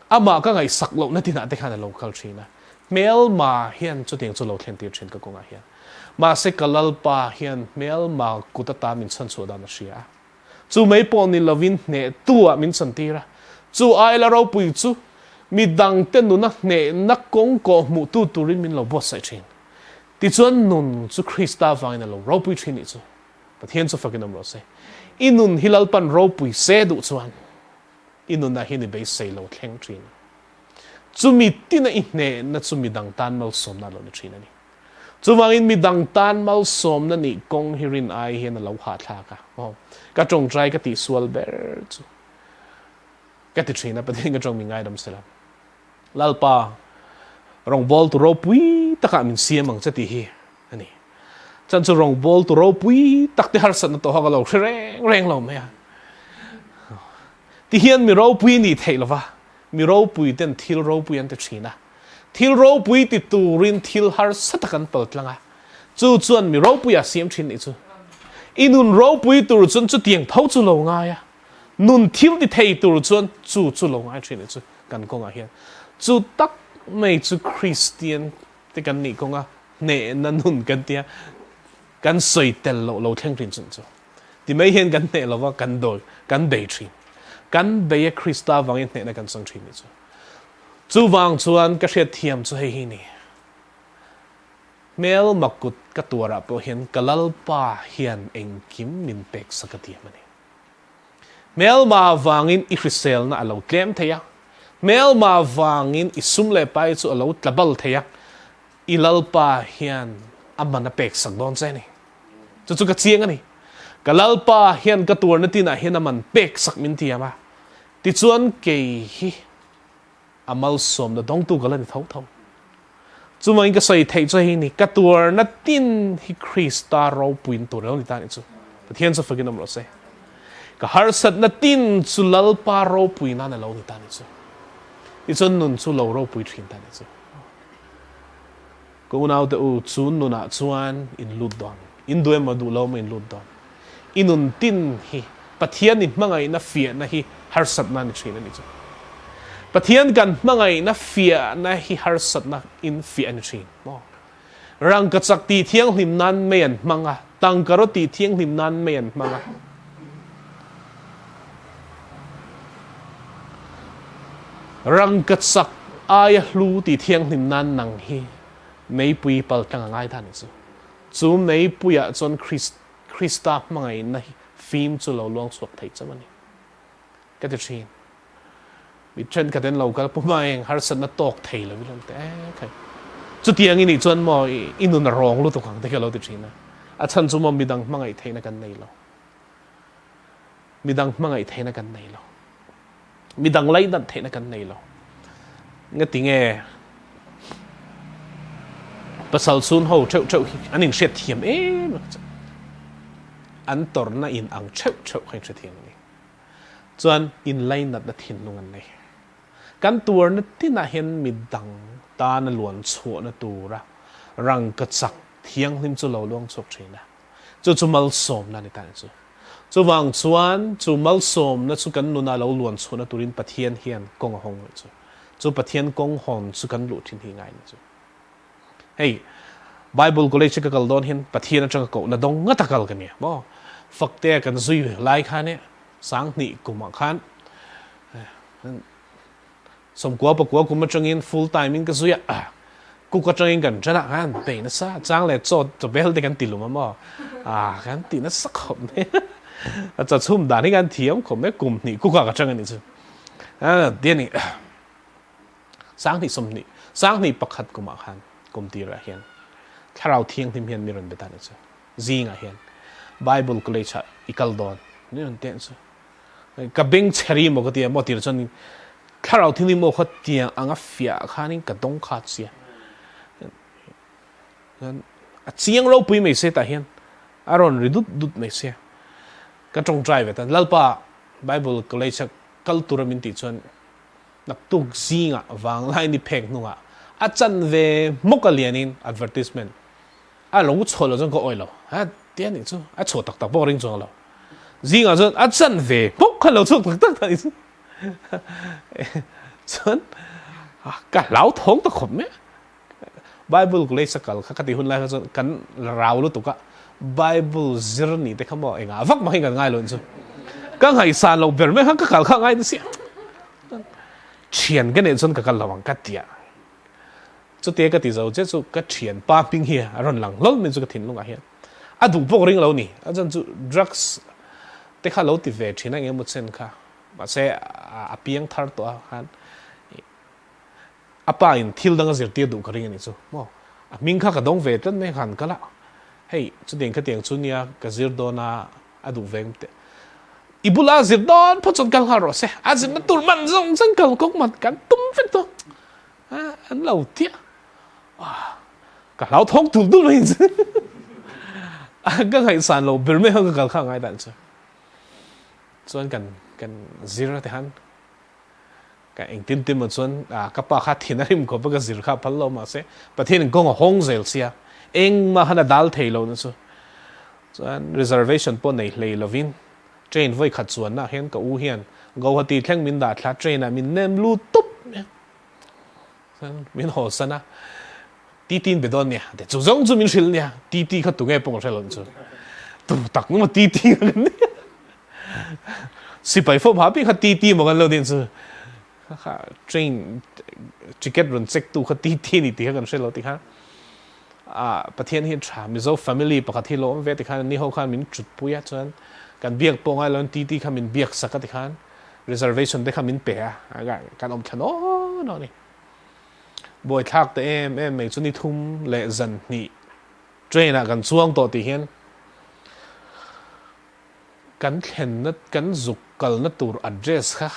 Amah ka ngaihsak lohna tinah te khan a lo kal thin a, hmelma hian chutiang chu lo thlen tir thin ka kawngah hian. Mahse ka Lalpa hian hmelma kut ata min chhan chhuah dan a hria a, chu mai pawh ni lovin hnehtu ah min chan tir a, chu aila ropui chu mi dangte nuna hnehna kawng kawh hmuhtu turin min lo buatsaih thin. Tichuan nun chu Krista vangin a lo ropui thin nih chu Pathian chu fakin awm rawh se. I nun hi Lalpan ropui se duh chuan I nunah hian i beisei lo thleng thin a. Chumi tina i hnehna chu midang tan malsawmna a lo ni thin a ni. Chuvangin midang tan malsawmna nih kawng hi rin ai hian a lo hahthlak a. Aw, ka tawngtai ka tihsual ber chu ka ti thin a, Pathian ka tawng mi ngaidam sela. Lalpa, rawngbawltu ropui takah min siam ang che tih hi a ni. Chan chu rawngbawltu ropui tak te harsatna tawh kha ka lo hre reng reng lo mai a. Ti hian mi ropui nih theih lova, mi ropui ten thil ropui an ti thin a. Thil ropui ti turin thil harsa tak an pal tlang a. Chu chuan mi ropui a siam thin nih chu. I nun ropui tur chuan chutiang tho chu lo ngai a. Nun thil ti thei tur chuan chu chu lo ngai thin nih chu kan kawngah hian. Chu tak mai chu Kristian te kan nih kawnga hnehna nun kan tia kan sawi tel loh lo thleng thin chun chu. Ti mai hian kan hneh lova kan dawi kan bei thin. Kan bei a Krista vangin hnehna kan chang thin nih chu. Chuvang chuan ka hriat thiam chu hei hi ni. Hmel makut ka tuarah pawh hian ka Lalpa hian engkim min pek sak a tiam a ni. Hmelma vangin i hriselna a lo tlem thei a, hmelma vangin i sum leh pai chu a lo tla bal thei a, i Lalpa hian a man a pek sak dawn che a ni. Chu chu ka chiang a ni. Ka Lalpa hian ka tuarna tinah hian a man pek sak min tiam a, tichuan kei hi a malsawmna dawngtu ka la ni tho tho. Chuvangin ka sawi theih chu hei ni, ka tuarna tin hi Krista ropuiin tur lo ni ta nih chu. Pathian chu fakin awm rawh se. Ka harsatna tin chu Lalpa ropui nan a lo ni ta nih chu. Tichuan nun chu lo ropui thin ta nih chu. Ka unaute u, chu nunah chuan in lut dawn. In duh emaw duh lo emaw in lut dawn. I nun tin hi Pathian i hmangaihna fiahna hi harsatna a ni thin a ni chu. Pathian kan hmangaihna fiahna hi harsatna in fiah a ni thin maw? Rangkachak tih thianghlim nan mei an hmang a, tangkaraw tih thianghlim nan mei an hmang a. Rangkachak aia hlu tih thianghlim nan nang hi meipui paltlang a ngai ta a ni chu. Chu meipuiah chuan Krist. Krista hmangaihna hi fim chu lo luang chhuak thei chauh a ni. Ka ti thin. Mi thenkhat an lo kal pu hma eng harsatna tawk thei lo in an ti e khai. Chutiang i nih chuan maw i nun a rawng lutuk ang te khi a lo ti thin a. A chhan chu maw midang hmangaih theihna kan nei lo. Midang hmangaih theihna kan nei lo. Midang lainat theihna kan nei lo. Ngati nge pasal chhun ho theuh theuh hi an inhriat thiam em an tawrhna in ang theuh theuh kha inhrethiam a ni. Chuan inlainatna thinlung an nei. Kan tuarna tinah hian midang tana luan chhuahna tura rangkachak thianghlim chu lo luang chhuak thin a. Chu chu malsawmna a ni ta ang chu. Chuvang chuan chu malsawmna chu kan nuna lo luan chhuahna turin Pathian hian kawng a hawng rih chu. Chu Pathian kawng hawn chu kan luh thin hi ngai ni chu. Hei Bible College ka kal dawn hian Pathian atanga kohna dawng ngata kal ka nia maw. Faktea kan zui lai khan e 2000 kumah khan 90 pakua kum atangin full time in ka zui a, cook atangin kan ṭan a, kan bei nasa chang leh chaw chaw bel te kan ti lum a maw ah kan ti nasa khawp mai a chaw chhum dan hi kan thiam khawp mai kum hnih cook ah ka ṭang a nih chu ti a ni 20 20 21 kumah khan kum tirah hian thlarau thianghlim hian mi rawn be ta a nih chu zingah hian Bible college ah i kal dawn ni rawn ti a nih chu. Ka beng chheri maw ka ti a maw tir chuan thlarau thil maw kha tiang anga fiah khanin ka dawng kha chia. A chiang ropui mai se tah hian a rawn ri dut dut mai sia. Ka tawngtai ve tan Lalpa Bible college a kal tura min tih chuan naktuk zingah vanglai ni phek hnungah a chan ve hmawk a lianin advertisement A lo chhuah lo chuan ka awih lo. Ha tia nih chu a chhuah tak tak pawh ka ring chuang lo. Zingah chuan a chan ve hmawk kha lo chhuak tak tak ta nih chu. Chuan ka hlau thawng ta khawp mai a. Bible college a kal kha ka tih hun lai kha chuan kan rau lutuk a, Bible zir nih te kha maw engah vak mah hi kan ngai lo nih chu. Ka ngaihsan loh ber mai khan ka kal kha ngai nasi a. Thian ka neih chuan ka kal lo ang ka tia. Chutia ka ti zo che chu ka thian pa hming hi a rawn lang hlawl mai chu ka thinlungah hian a duh pawh ka ring lo ni. A chuan chu drugs te kha lo ti ve thin a engemaw chen kha mahse a piang thar tawh a khan a pa in thil dang a zirtir duh ka ring a ni chu maw. A hming kha ka dawng ve tlat mai khan kal a, hei chutiang khatiang chu nia ka zir dawn a a duh veng teh. I bula zir dawn phawt chuan kal nghal rawh se, a zirna tur man zawng zawng kal kawng man kan tum vek dawn. An lo tia ka hlau thawk tul tul mai chu ka ngaihsan lo ber mai ho ka kal kha ngai dan chu chuan kan kan zir te han ka engtin tin maw chuan ka pa kha thin a rim khawp a ka zir kha phal lo mahse Pathian in kawng a hawng zel sia engmah khan a dal thei lo na chu chuan reservation pawh nei hlei lovin train vawi khat chuanna hian ka u hian Guwahati thleng min dah thla train ah min nem lut tup mai a. Chuan min haw san a, TT in be dawn nia, te chu zawng chu min hrilh nia, TT kha tunge pawh ka hre lo chu. Tu tak maw TT kha kan nia. Sipai form ha pi kha TT maw kan lo nih chu. Kha train ticket rawn check tu kha TT ni tih kha kan hre lo ti kha. A Pathian hi tha Mizo family pakhat hi lo awm ve ti khan ni ho khan min chut pui a chuan kan biak pawh ngai lo TT kha min biak sak a ti khan. Reservation te kha min pe a, kan awm thla naw naw a ni. Buaithlak ta em em mai chu ni thum leh zan hnih train ah kan chuang tawh tih hian kan thlenna kan zuk kalna tur address kha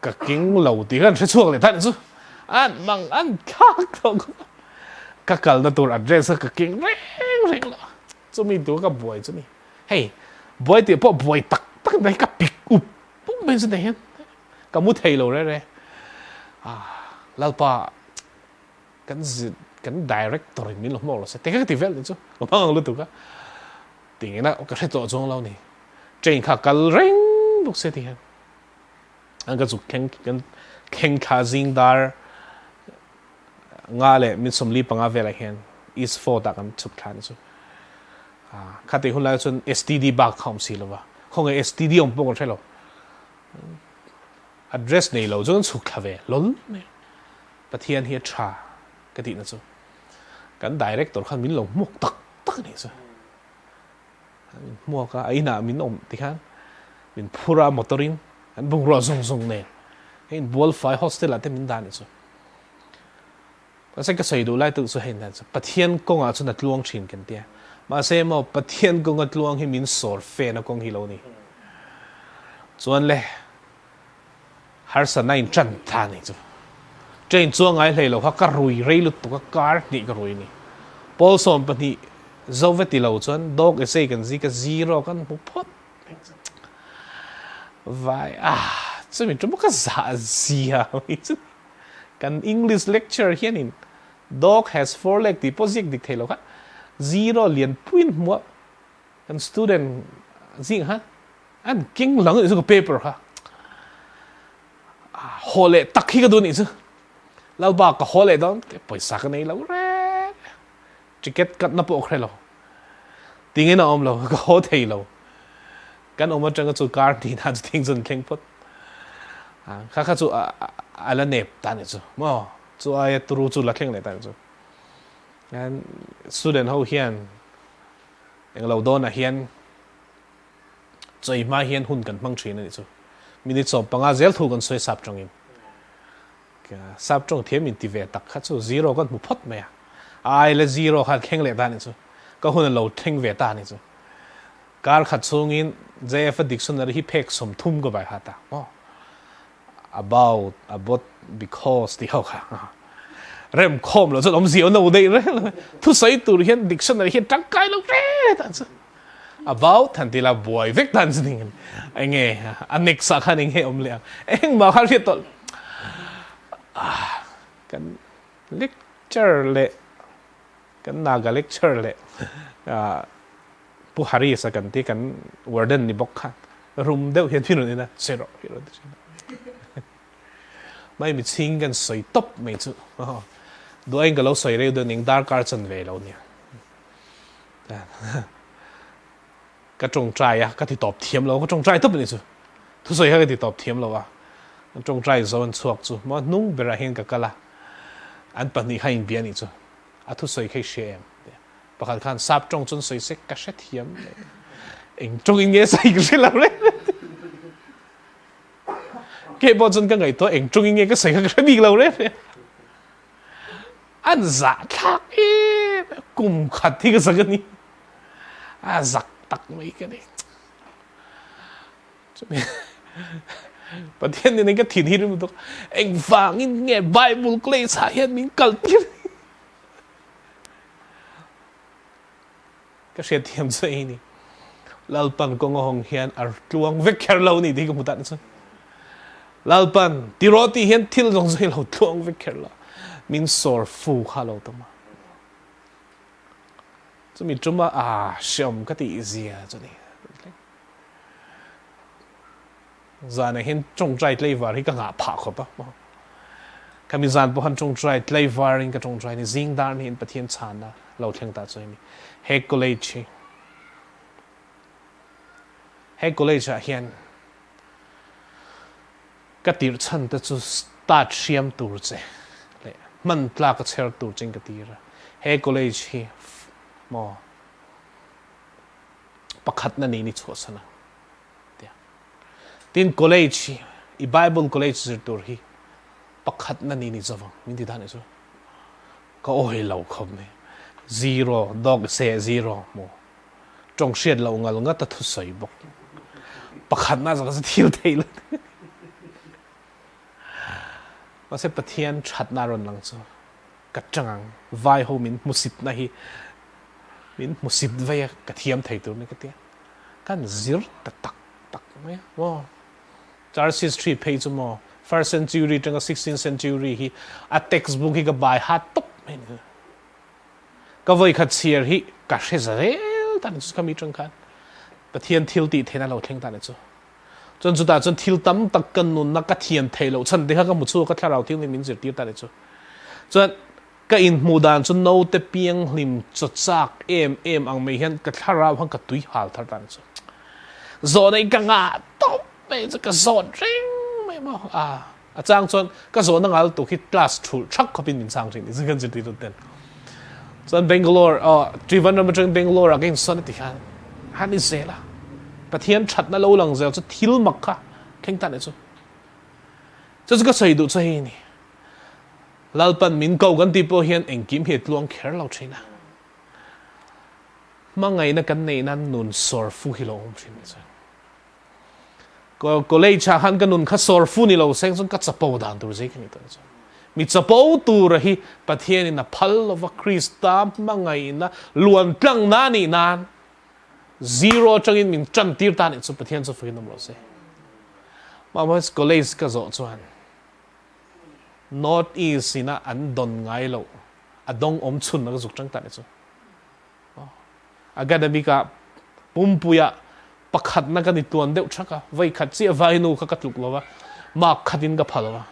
ka keng lo tih kha an hre chhuak leh ta nih chu. An mang an thlak tawh khawp a, ka kalna tur address kha ka keng reng reng lo. Chumi tur ka buai chu ni. Hei, buai tih pawh buai tak tak mai ka pik up up mai chu nei hian ka mu thei lo re re. Ah, Lalpa kan zir kan director in min lo hmawk lo se te ka ti vel ni chu. Ka hmang ang lutuk a. Tingin a ka hre tawh chuang lo ni. Train kha kal reng bawk se ti hian. An ka zuk thleng kan thleng thla zing dar Nga leh min 45 velah hian East Fort ah kan chhuk thla ni chu. Kha tih hun lai chuan STD bak kha awm si lova. Khawnge STD awm pawh kan hre lo. Address nei lo chu kan chhuk thla ve hlawl mai. Pathian hi a tha ka tihna chu. Kan director khan min lo hmuak tak tak a nih chu. Min hmuak a, a inah min awm tikhan min phur a motor in an bungrua zawng zawng nen hei inbual fai hostel ah te min dah anih chu. Mahse ka sawi duh lai tak chu hei dan chu Pathian kawngah chuan a tluang thin kan tia. Mahse maw Pathian kawnga tluang hi min sawr fen a kawng hi lo ni. Chuan le harsatna in tan ta anih chu. Train chuang ngai hlei lo kha ka rui rei lutuk a kar hnih ka rui ni. Pawl 12 zo ve ti lo chuan dog essay kan zik a zero kan hmu phawt. Vai ah chumi chu maw ka zah zia mai chu. Kan English lecture hianin dog has four leg tih pawh ziak dik thei lo kha zero lian puiin hmuh a kan student zing kha an keng lang anih chu ka paper kha haw leh tak hi ka duh anih chu Lalpa ka haw leh dawn pawisa ka nei lo reng ticket cut na pawh ka hre lo tingin a awm lo ka haw thei lo kan awm atanga chu kar hnih na chu thing chu an thleng phawt kha kha chu a la nep ta ni chu maw chu aia turu chu la thleng leh ta ni chu student ho hian englo dawnah hian Chawi hma hian hun kan hmang thin a nih chu. Minute 15 zel thu kan sawi sap tawngin. Sap tawng thiam in ti ve tak kha chu zero kan hmu phawt mai a. A ai la zero khan thleng leh ta a nih chu. Ka hun a lo thleng ve ta a nih chu. Kar khat chhungin JF a dictionary hi phek 30 ka vai hat a. Maw? About, about, because tih ho kha. Rem khawm lo chuan awmzia no daih reng lo. Thusawi tur hian dictionary hian tangkai lo reng tan chu. About han ti la buai vek tan chu ning. Enge a next ah khan enge awm leh ang. Engmah kha hriat tawh. Ah, kan lecture leh kan Naga lecture leh ah Pu Harris a kan ti kan warden ni bawk khan rum deuh hian min rawn en a, che rawh hi rawn ti thin a. Mai mi chhing kan sawi tawp mai chu duain ka lo sawi reu deuh ning darkar chan ve lo nia. Ka tawngtai a, ka ti tawp thiam lo, ka tawngtai tawp a ni chu. Thusawi kha ka ti tawp thiam lo a, ka tawngtai zo an chhuak chu maw hnung berah hian ka kal a, an pahnih kha inbia a nih chu, a thusawi kha i hria em? Pakhat khan sap tawng chuan sawi se ka hrethiam eng tawng in nge sawi ka hre lo reng reng. Kei pawh chuan ka ngaihtuah eng tawng in nge ka sawi kha ka hre bik lo reng reng. An zah thlak em kum khat hi ka zak a ni. A zak tak mai ka ni. Chumi Pathian nen ka thin hi rim lutuk eng vangin nge Bible class ah hian min kal tir. Ka hriatthiam chu ei ni. Lalpan kawng a hawng hian a tluang vek kher lo ni tih ka hmu tan chu. Lalpan tiraw tih hian thil zawng zawng hi lo tluang vek kher lo. Min sawr fu kha lo tam a. Chumi tuma a hreawm ka tih zia chu ni. Zanah hian tawngtai tlaivar hi ka ngah phah khawp a. Khami zan pawh khan tawngtai tlaivar in ka tawngtai ni zing dar niin Pathian chhanna lo thleng ta chu hemi he college hi he college ah hian ka tirh chhan te chu start hriam tur che leh hman tlak a chher tur che in ka tir a he college hi maw pakhatna niin i chhuahsan ang. Tia. Tin college hi i Bible college zir tur hi pakhatna ni ni zawng min ti dan chu ka awi lo khawp mai. Zero dog se zero mu tawng hriat lo ngal ngat a thusawi bawk. Pakhatna zaka chu thil thei lo. Mahse Pathian thatna rawn lang chu ka tang ang vai ho min hmusit na hi min hmusit vei a ka thiam thei tur ni ka tia. Kan zir ta tak tak mai a maw. Church history phei chu maw first century atanga sixteenth century hi a textbook hi ka bai hat tawp mai ni. Ka vawi khat chhiar hi ka hre za zel ta ni chu khami atang khan Pathian thil tih theihna lo thleng ta ni chu. Chuan chutah chuan thil tam tak ka nunna ka thiam theih loh chhan te kha ka hmu chhuak a thlarau thianghlim min zirtir ta ni chu. Chuan Ka inhmuh dan chu naute pianghlim chaw chak em em ang mai hian ka thlarau khan ka tui hal thar tan chu. Zawhna in ka ngah tawp mai chu ka zawt reng mai maw. A a chang chuan ka zawhna ngal tuk hi class thulh thak khawpin min chang thin tih chu kan zirtirtu ten. Chuan Bangalore aw Trivandrum atangin Bangalore ah ka insawn a ti khan. Han i zel a. Pathian thatna lo lang zel chu thil mak kha thleng ta nih chu. Chu chu ka sawi duh chu hei a ni. Lalpan min ko kan tih pawh hian engkim hi a tluang kher lo thin a. Hmangaihna kan neih nan nun sawr fu hi lo awm thin nih chuan. College ah khan ka nun kha sawr fu ni lo seng chuan ka chapo dan tur zai ka ni tawh chuan. Mi chapo tura hi Pathian in a phal lova Krista hmangaihna luan tlang na nih nan zero atangin min tan tir ta nih chu Pathian chu fakin awm rawh se. Mahse college ka zawh chuan North East ina an dawn ngai loh a dawng awm chhun a ka zuk tang ta nih chu. Academic ah pumpuiah pakhatna ka ni tuan deuh thak a, vei khat chiah vainu kha ka tluk lo a, mark khatin ka pha lo a.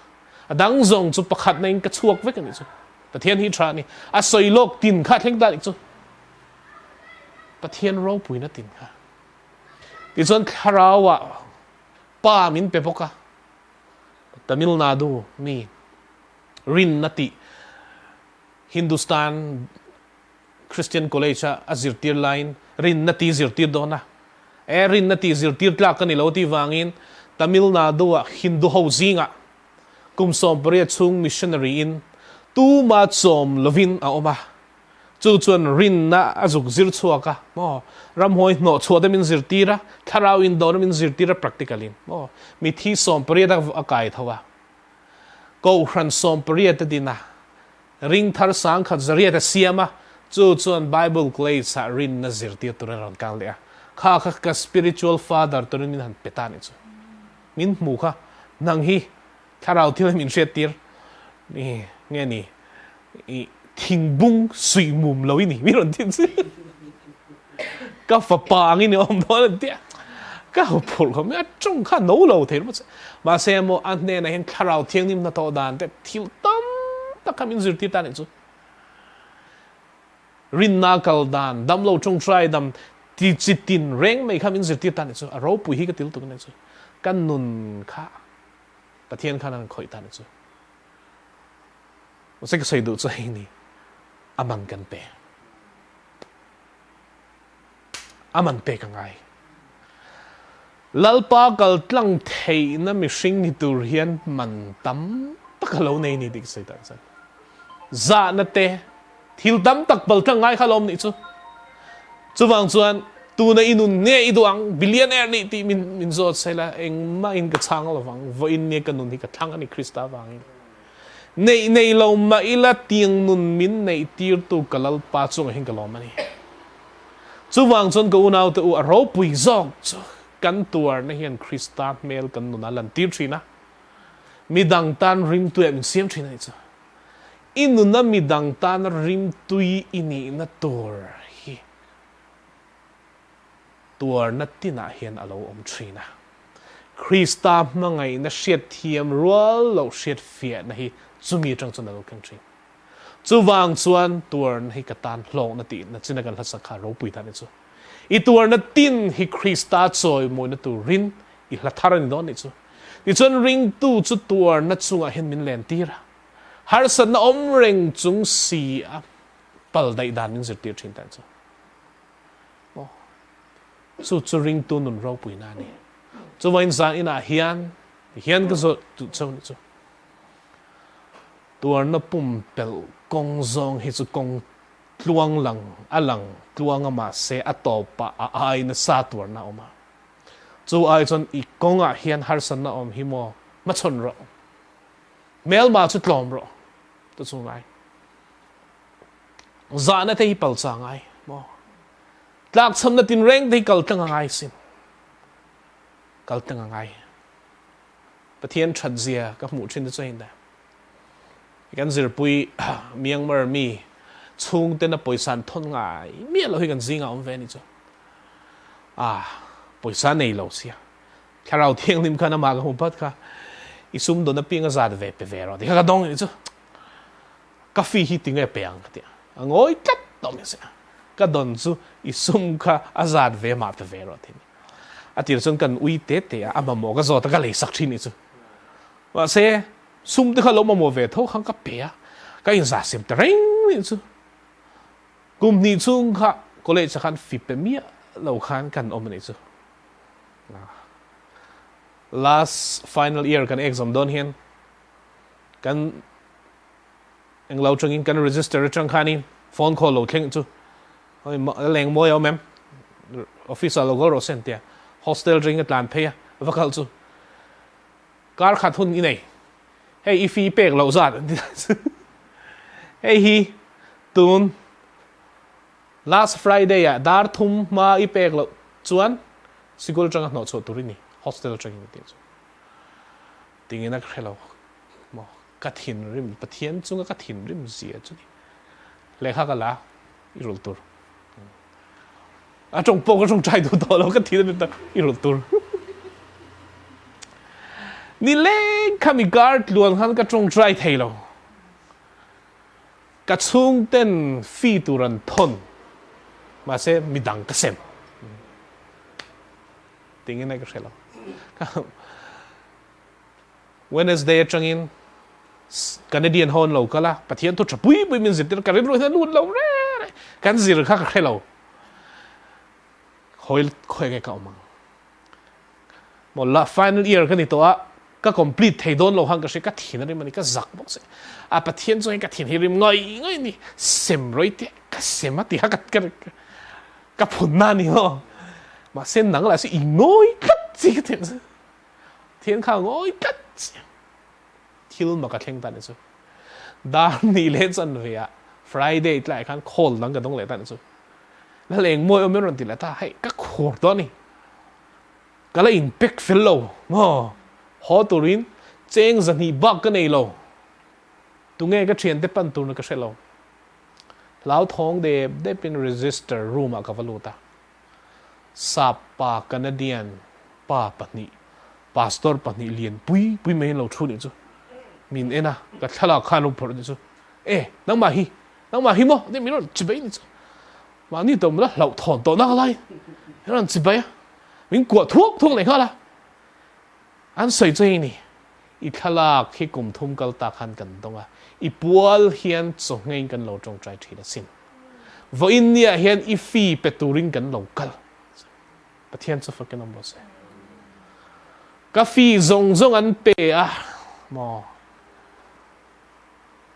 A dang zawng chu pakhatna in ka chhuak vek a nih chu. Pathian hi tha a ni. A sawi lawk tin kha a thleng ta nih chu. Pathian ropuina tin kha. Tichuan thlarau ah pa min pe bawk a, Tamil Nadu mi rinna tih Hindustan Christian College a a zirtir laiin rinna tih zirtir dawn a. E rinna tih zirtir tlak ka ni lo tih vangin Tamil Nadu ah Hindu ho zingah kum 18 chhung missionary in tuma chawm lovin a awm a. Chu chuan rinna a zuk zir chhuak a, maw? Ramhuai hnawh chhuah te min zirtir a, thlarau indawhna min zirtir a practical in, maw? Mithi 18 a kai tho a. Kohhran 18 a din a. Ring thar 10,000 zariat a siam a, chu chuan Bible College ah rinna zirtir turin a rawn kal leh a. Kha kha ka spiritual father turin min han pe ta nih chu. Min hmu kha, nang hi thlarau thil hi min hriattir ni nge ni i thingbung suih mum lo i ni mi rawn ti chu. Ka fapa angin i awm dawn an ti a. Ka ho phurh khawp mai a tawng kha no lo thei ringawt che. Mahse maw a hnenah hian thlarau thianghlim hnathawh dan te thil tam tak kha min zirtir ta nih chu. Rinna kal dan, damlo tawngtai dam ti chi tin reng mai kha min zirtir ta nih chu. A ropui hi ka til tuk a nih chu. Ka nun kha Pathian khan an khawih ta nih chu. Mahse ka sawi duh chu hei ni, a man kan pe. A man pek a ngai. Lalpa kal tlang theihna mihring ni tur hian man tam tak a lo nei ni tih ka sawi tak zet. Zahna te, thil tam tak pal tlang ngai kha lawm nih chu. Chuvang chuan tuna i nun nge i duh ang, billionaire nih tih min min zawt sela engmah in ka chhang lovang, vawiin nge ka nun hi ka thlang a ni Krista vangin. Neih nei lo mah ila tiang nun min neih tirtu ka Lalpa chungah hian ka lawm a ni. Chuvang chuan ka unaute u a ropui zawk chu kan tuarna hian Krista hmel kan nunah lan tir thin a, midang tan rimtuiah min siam thin a ni chu. I nuna midang tana rimtui i nihna tur hi tuarna tinah hian a lo awm thin a. Krista hmangaihna hriatthiam rual loh hriatfiahna hi chumi atang chuan a lo keng thin. Chuvang chuan tuarna hi ka tan hlawkna tihna china kan hlasak kha ropui ta ni chu. I tuarna tin hi Krista chawimawina turin i hla thar a ni dawn nih chu. Tichuan ringtu chu tuarna chungah hian min len tir a. Harsatna awm reng chung si a pal daih dan min zirtir thin ta ni chu. Aw, chu chu ringtu nun ropuina a ni. Chuvain zan inah hian tihian ka zawh duh cheu nih chu. Tuarna pumpelh kawng zawng hi chu kawng tluang lang a lang tluang a mahse a tawpah a ai nasa tuarna a awm a. Chu ai chuan i kawngah hian harsatna awm hi maw hmachhawn rawh. Hmelma chu tlawm rawh ta chu ngai. Zahna te hi pal cha ngai maw. Tlakchhamna tinreng te hi kal tlang a ngai sin. Kal tlang a ngai. Pathian that zia ka hmuh thin te chu hei nia. Kan zirpui Myanmar mi chhungten a pawisa an thawn ngai miah lo hi kan zingah awm ve a ni chu. Ah, pawisa nei lo sia. Thlarau thianghlim khan amah ka hmu phat kha. I sum dawn apiang a zat ve pe ve rawh ti kha ka dawng a ni chu. Ka fee hi tinge pe ang ka ti a. A ngawi tlat tawh mai a sia. Ka dawn chu i sum kha a zat ve mah pe ve rawh ti a ni. A tir chuan kan ui te te a, a mamawh ka zawt a ka lei sak thin nih chu. Mahse, sum te kha lo mamawh ve tho khan ka pe a, ka inzah siam ta reng nih chu. Kum hnih chhung kha college ah khan fi pe miah lo khan kan awm a nih chu. Last final year kan exam dawn hian kan englo tangin kan register atang khanin phone call lo thleng chu hoi leng mawi a awm em office ah lo kal rawh se an tia hostel atangin ka tlan phei a va kal chu kar khat hun i nei hei i fee pek loh zat an ti hei hi tun Last Friday ah dar thum hma i pek loh chuan sikul atanga hnawh chhuah tur i ni, hostel atangin a tih chu. Tingin a ka hre lo maw, ka thinrim, Pathian chunga ka thinrim zia chu ni. Lehkha ka la i rulh tur. A tawng pawh ka tawngtai duh tawh lo, ka thin a i rulh tur. Nileng khami kar tluan khan ka tawngtai thei lo. Ka chhungten fee tur an thawn, mahse midang ka sem. Tingin a ka hre lo. Wednesday atangin Canadian ho an lo kal a, Pathian thu tha pui pui min zirtir, ka rilru hian a lut lo re re. Kan zir kha ka hre lo. Khawi khawi nge ka awm ang. Maw la final year ka ni tawh a, ka complete thei dawn lo khan ka hria, ka thin a rim a ni, ka zak bawk si. A Pathian chuan ka thin hi rim ngawi ngawi a ni, sem rawih teh ka sem a ti kha ka ka ka phun na a ni maw. Mahse nang lah chu i ngawi tlat chi ka ti ang chu. Pathian kha a ngawi tlat chi. Thil mak a thleng ta ni chu. Dar ni leh chanve ah Friday tlaiah khan call dang ka dawng leh ta ni chu. Lal eng mawi awm in rawn ti leh ta, hei ka khur tawh a ni. Ka la in pack fel lo maw? Haw turin cheng zahnih bak ka nei lo. Tunge ka thiante pan turna ka hre lo. Hlauthawng dep depin register room ah ka va lut a. Sap pa Canadian pa pahnih, pastor pahnih lian pui pui mai an lo thu nih chu. Min en a, ka thlalak khan lo phawrh nih chu. E, nangmah hi, nangmah hi maw? Min rawn chibai nih chu. Mahni tawm la hlauhthawn tawh nak lai min rawn chibai a, min kuah thuak thuak leh nghal a. An sawi chu hei ni, i thlalak hi kum thum kal ta khan kan dawng a, i pual hian chawhngeiin kan lo tawngtai thin asin. Vawiin niah hian i fee pe turin kan lo kal. Pathian chu fakin awm rawh se. Ka fee zawng zawng an pe a maw?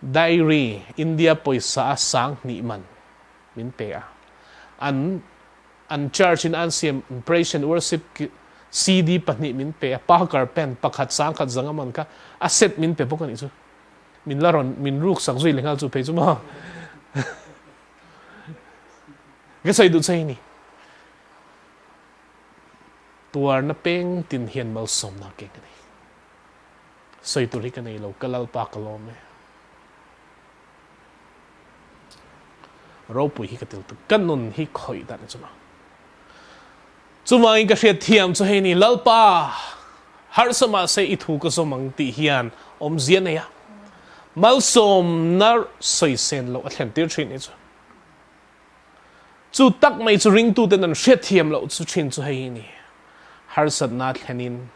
Diary, India pawisa a sang hnih man min pe a. An an church in an siam Praise and Worship CD pahnih min pe a, Parker pen pakhat sangkhat zanga man kha a set min pe bawk a nih chu. Min la rawn min ruk sak zui leh nghal chu phei chu maw. Ka sawi duh che hi ni. Tuarna peng tin hian malsawmna keng a ni. Sawi tur hi ka nei lo, ka Lalpa ka lawm e. Ropui hi ka til tuk, ka nun hi khawih dan chu ma. Chuvangin ka hriat thiam chu hei ni, Lalpa, harsa mahse i thu ka zawm ang tih hian awmzia nei a, malsawmna sawi sen loh a thlen tir thin hi chu. Chu tak mai chu ringtuten an hriat thiam loh chu thin chu hei hi ni, harsatna thlenin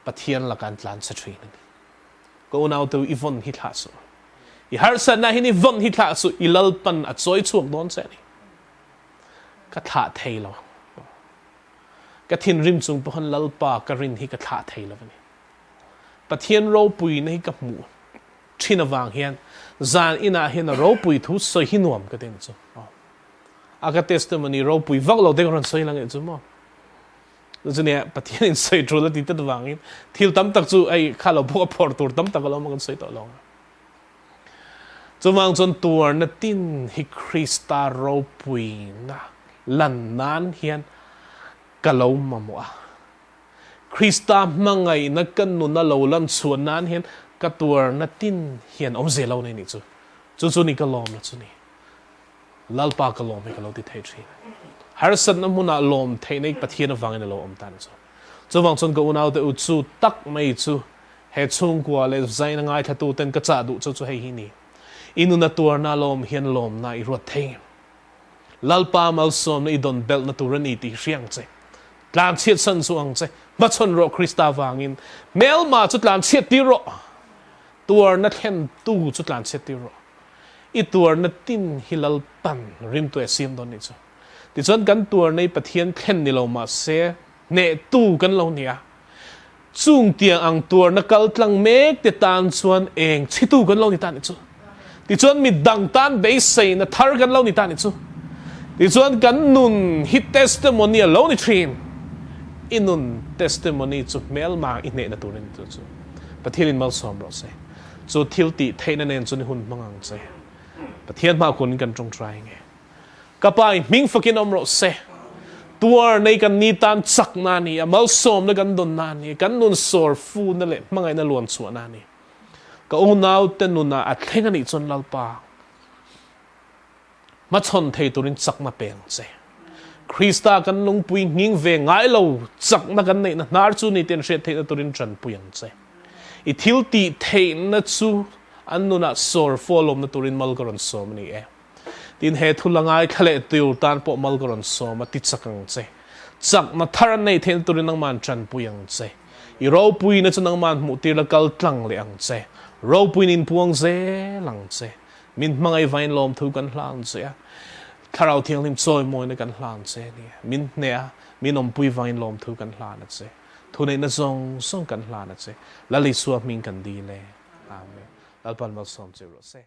Pathian laka an tlan chhe thin a ni. Ka unaute u, i vawn hi thlah suh. I harsatna hian i vawn hi thlah suh, i Lalpan a chawi chhuak dawn che a ni. Ka thlah thei lo. Ka thinrim chung pawhin Lalpa ka rin hi ka thlah thei lo a ni. Pathian ropuina hi ka hmuh thin avang hian zan inah hian a ropui thu sawi hi nuam ka ti ang chu. A ka testimony ropui vak lo te ka rawn sawi lang eh chu maw. Chunia Pathian in sawi tul a ti tet vangin thil tam tak chu ei kha lo pawh a phawrh tur tam tak a lo awm a kan sawi tawh lo. Chuvang chuan tuarna tin hi Krista ropuina lan nan hian ka lo mamawh a. Krista hmangaihna ka nuna lo lan chhuah nan hian ka tuarna tin hian awmzia lo nei nih chu. Chu chu ni ka lawm la chu ni. Lalpa ka lawm hi ka lo ti thei thin. Harsatna hmunah lawm theihna hi Pathian avangin a lo awm ta ni chu. Chuvang chuan ka unaute u chu tak mai chu he chhungkua leh zaina ngaithlatu ten ka chah duh chu chu hei hi ni. I nuna tuarna lawm hian lawmna i ruat thei. Lalpa malsawmna i dawn belhna tur a ni tih hria ang che. Tlanchhiat san chu ang che. Hmachhawn rawh Krista vangin. Hmelma chu tlanchhiat tir rawh. Tuarna thlentu chu tlanchhiat tir rawh. I tuarna tin hi Lalpan rimtu e siam dawn nih chu. Tichuan kan tuarna hi Pathian thlen ni lo mah se hnehtu kan lo ni a. Chung tiang ang tuarna kal tlang mek te tan chuan eng chhitu kan lo ni ta nih chu. Tichuan mi dang tan beiseina thar kan lo ni ta nih chu. Tichuan kan nun hi testimony a lo ni thin. I nun testimony chu hmelma i hnehna tur a ni tu chu. Pathianin malsawm rawh se. Chu thil tih theihna nen chuan i hun hmang ang che. Pathian hma kun kan tawngtai nge. Ka pa i hming fakin awm rawh se. Tuar nei kan ni tan chakna a ni a, malsawmna kan dawnna a ni, kan nun sawr funa leh hmangaihna luan chhuahna a ni. Ka unaute nunah a thleng a nih chuan Lalpa, hmachhawn thei turin chakna pe ang che. Krista kan lungpui nghing ve ngai lo, chakna kan neihna hnar chu ni ten hriat theihna turin tanpui ang che. I thil tih theihna chu an nunah sawr fawlawmna turin mal ka rawn sawm a ni e. Tin, he thu la ngaithla leh tur tan pawh mal ka rawn sawm a, ti chak ang che. Chakna thar an nei theihna turin nangman tanpui ang che. I ropuina chu nangman hmuhtir la kal tlang leh ang che. Ropuina inpuang zel ang che. Min hmangaih vain lawmthu kan hlan che a, Thlarau Thianghlim chawimawina kan hlan che a ni. Min hneh a, min awmpui vain lawmthu kan hlan a che. Thuneihna zawng zawng kan hlan a che. Lal Isua hming kan dil e. Amen. Lalpan malsawm che rawh se.